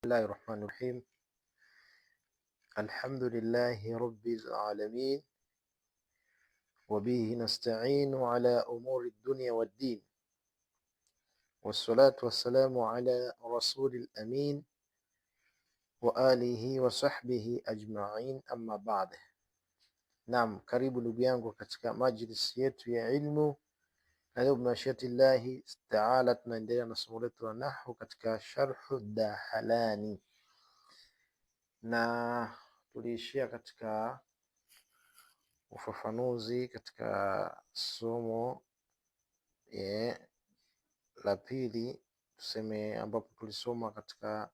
الله الرحمن الرحيم. الحمد لله رب العالمين، وبه نستعين على أمور الدنيا والدين، والصلاة والسلام على رسول الأمين وآله وصحبه أجمعين، أما بعد. Naam, karibu ndugu yangu katika majlis yetu ya ilmu. Na leo bimashiati llahi taala tunaendelea na somo letu la nahwu katika sharhu Dahalani, na tuliishia katika ufafanuzi katika somo la pili tuseme, ambapo tulisoma katika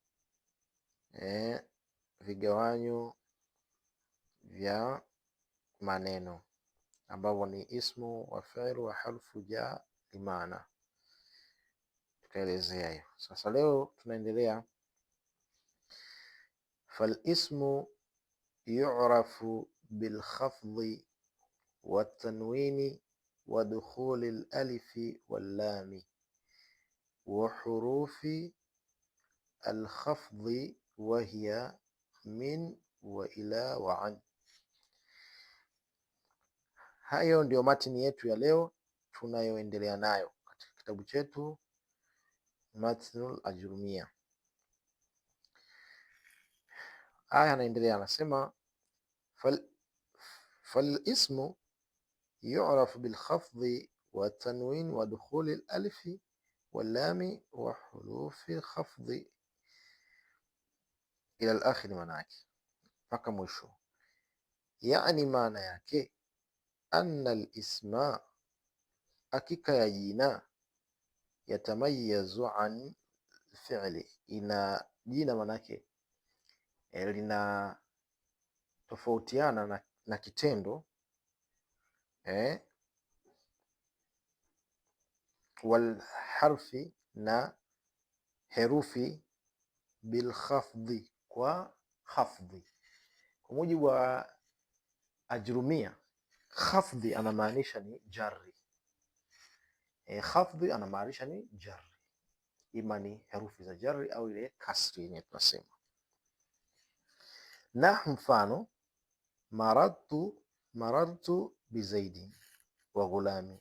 vigawanyo vya maneno ambavyo ni ismu wa fi'lu wa harfu ja limaana, tukaelezea hiyo. Sasa leo tunaendelea, falismu yu'rafu bilkhafdhi watanwini wa dukhuli alalifi wallami wa hurufi alkhafdhi wa hiya min wa ila wa an. Hayo ndiyo matini yetu ya leo tunayoendelea nayo katika kitabu chetu Matnul Ajrumia. Aya anaendelea anasema, falismu yu'rafu bilkhafdhi watanwin wa dukhuli alalifi wallami wa hurufi lkhafdhi ila alakhiri, maana yake mpaka mwisho. Yani maana yake anna alisma, hakika ya jina, yatamayazu an fi'li, ina jina manake lina tofautiana na kitendo wal harfi na herufi, bilkhafdhi, kwa khafdhi. Kwa mujibu wa Ajrumia, khafdhi anamaanisha ni jarri. Khafdhi anamaanisha ni jarri, ima ni herufi za jarri au ile kasri yenye tunasema. Na mfano marartu, marartu bizaidi wa ghulami.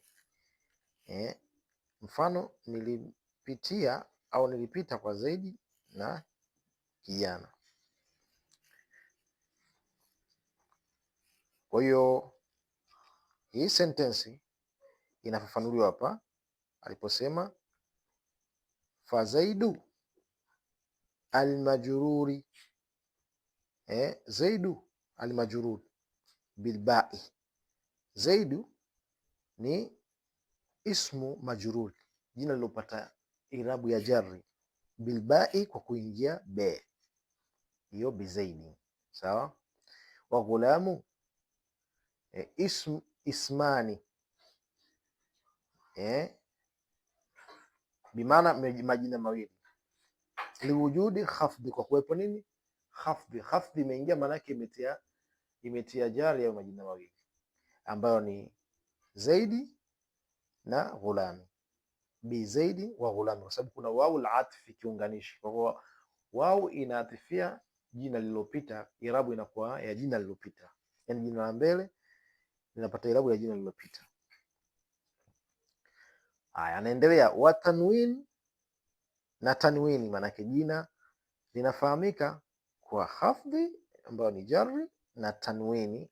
Mfano nilipitia au nilipita kwa Zaidi na kijana. Kwa hiyo hii sentensi inafafanuliwa hapa aliposema fazaidu almajruri, zaidu almajruri bilbai. Zaidu ni ismu majruri, jina lilopata irabu ya jarri, bilbai kwa kuingia be, hiyo bizaidi. Sawa. Wa ghulamu ismu ismani, bimaana majina mawili, liwujudi khafdhi, kwa kuwepo nini? Khafdhi. Khafdhi imeingia, maana yake imetia jari ya majina mawili ambayo ni Zaidi na ghulami, bi Zaidi wa ghulami, kwa sababu kuna wau al-atfi kiunganishi. Kwa hiyo wau inaatifia jina lililopita, irabu inakuwa ya jina lililopita, yani jina la mbele linapata irabu ya jina lililopita. Haya, anaendelea wa tanwin na tanwini, maanake jina linafahamika kwa khafdhi ambayo ni jarri na tanwini.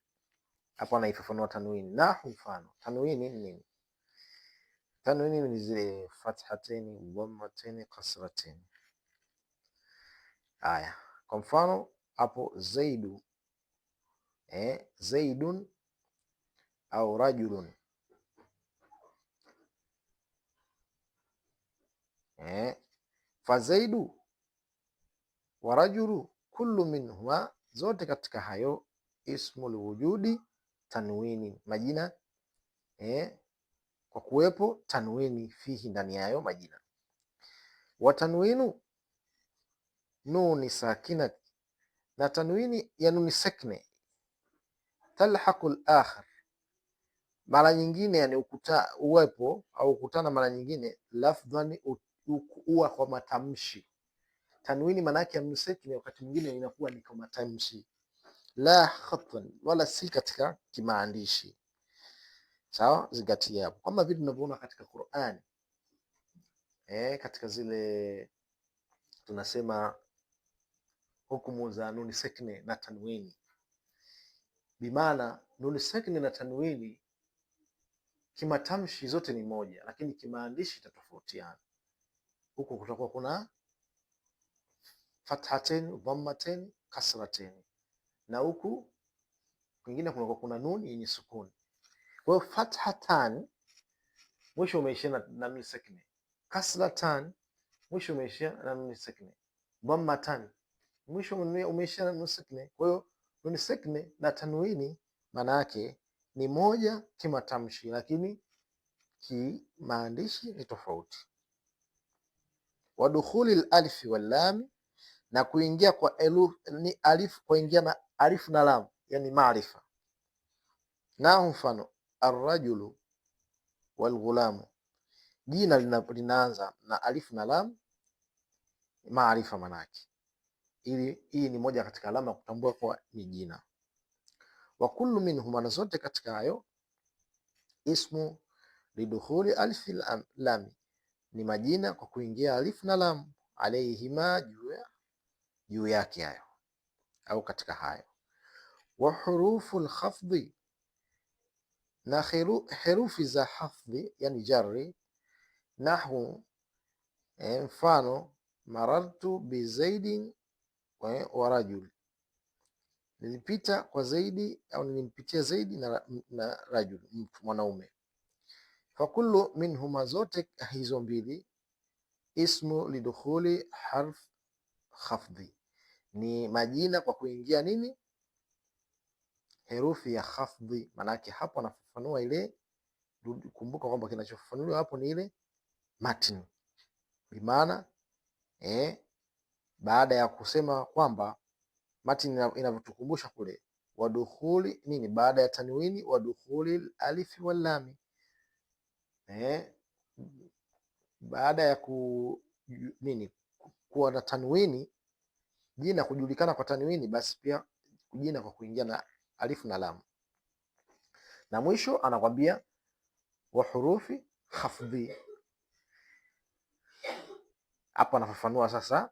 Hapo anaifafanua tanwini na mfano. Tanwini ni nini? Tanwini ni zile fathateni, dhammateni, kasrateni. Haya, kwa mfano hapo zaidu, zaidun au rajulun, fazaidu wa rajulu kullu minhuma, zote katika hayo ismul wujudi tanwini, majina kwa kuwepo tanwini fihi, ndani yayo majina. Wa tanwinu nuni sakina, na tanwini ya nuni sakne talhaqu al-akhir, mara nyingine yani ukuta uwepo au ukutana mara nyingine lafdhani, uwa kwa matamshi Tanwini maana yake ya nun sakini wakati mwingine inakuwa ni kama tamshi, la khatan, wala si katika kimaandishi. Sawa, zingatia hapo, kama vile tunavyoona katika Qur'an katika zile tunasema hukumu za nuni sakini na tanwini. Bimaana nuni sakini na tanwini kimatamshi zote ni moja, lakini kimaandishi itatofautiana. Huku kutakuwa kuna fathatain, dhammatain, kasratain, na huku kwingine kunakuwa kuna nuni yenye sukuni. Kwa hiyo fathatan mwisho umeishia na nuni sakini, kasratan mwisho umeishia na nuni sakini, dhammatan mwisho umeishia na nuni sakini. Kwa hiyo nuni sakini na tanwini maana yake ni moja kimatamshi, lakini kimaandishi ni tofauti. Wadukhuli alfi wallami, na kuingia kwa elu, ni alif, kuingia na alifu na lam, yani maarifa. Na mfano arrajulu walghulamu, jina linaanza na alifu na lam, maarifa manake. Ili hii ni moja katika alama ya kutambua kwa ni jina. Wa kullu minhuma, na zote katika hayo, ismu lidukhuli alfi lam, ni majina kwa kuingia alifu na lam, alayhima, juu yake hayo au katika hayo. Wa hurufu lkhafdhi, na herufi za hafdhi, yani jarri, nahwu, mfano marartu bizaidin wa rajul, nilipita kwa Zaidi au nilimpitia Zaidi na rajul, mtu mwanaume. Fakullu minhuma, zote hizo mbili, ismu lidukhuli harf khafdhi, ni majina kwa kuingia nini, herufi ya khafdhi. Manake hapo anafafanua ile, kumbuka kwamba kinachofafanuliwa hapo ni ile matni, bimaana baada ya kusema kwamba matni inavyotukumbusha kule wadukhuli nini, baada ya tanwini wadukhuli alifi wallami baada ya ku nini kuwa na tanwini jina kujulikana kwa tanwini, basi pia jina kwa kuingia na alifu na lamu. Na mwisho anakwambia wa hurufi khafdhi. Hapo anafafanua sasa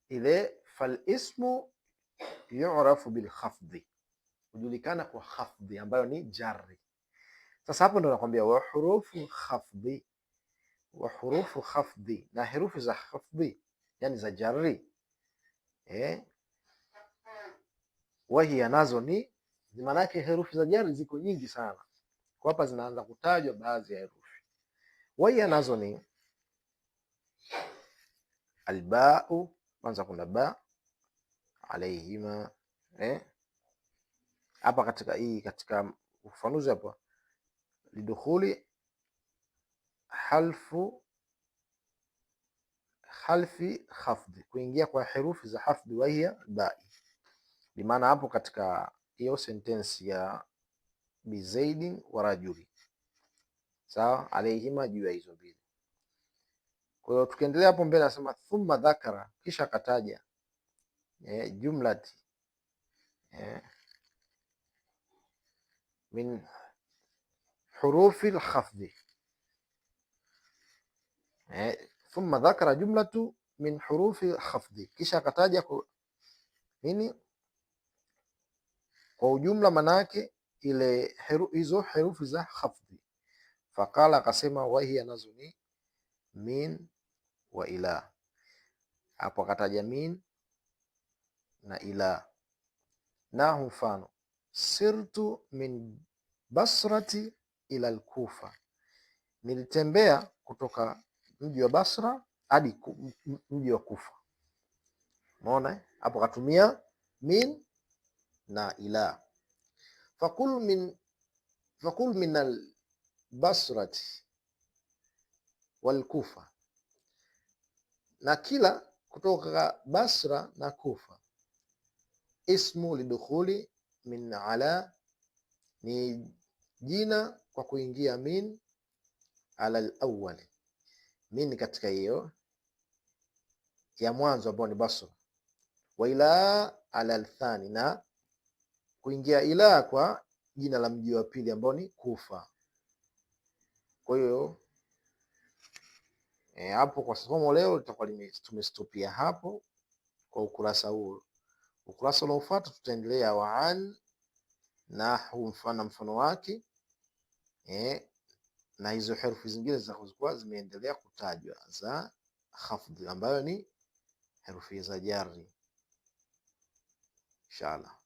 ile fal ismu yu'rafu bil khafdhi, hujulikana kwa khafdhi ambayo ni jarri. Sasa hapo ndo nakwambia wa hurufu khafdhi, wa hurufu khafdhi, na herufi za khafdhi yani za jarri wahiya nazo ni maanake, herufi za jari ziko nyingi sana, kwa hapa zinaanza kutajwa baadhi ya herufi. Wahiya nazo ni albau, kwanza kuna ba alaihima hapa katika hii katika ufafanuzi hapa lidukhuli halfu halfi khafdhi, kuingia kwa herufi za hafdhi, wahiya bai. Bimaana hapo katika hiyo sentensi ya bizaidin wa rajuli, sawa, alaihima, juu ya hizo mbili. Kwa hiyo tukiendelea hapo mbele anasema thumma dhakara, kisha akataja jumlati min hurufi lkhafdhi thumma dhakara jumlatu min hurufi khafdhi, kisha akataja nini kwa ujumla, manake ile hizo herufi za khafdhi. Faqala, akasema wahiya, nazo ni min wa ila. Hapo akataja min na ila. Nahu, mfano sirtu min basrati ila al-Kufa, nilitembea kutoka mji wa Basra hadi mji wa Kufa. Umeona hapo katumia min na ila. Fakul min albasrati walkufa, na kila kutoka Basra na Kufa. Ismu lidukhuli min ala, ni jina kwa kuingia min Ala al-awwal, min katika hiyo ya mwanzo ambao ni Basra, wa ila ala al-thani, na kuingia ila kwa jina la mji wa pili ambao ni Kufa. Kwa hiyo hapo kwa somo leo litakuwa tumestopia hapo kwa ukurasa huo. Ukurasa unaofuata tutaendelea wa an nahu mfano wake na hizo herufi zingine zitakuwa zimeendelea kutajwa za khafdhi ambayo ni herufi za jari inshallah.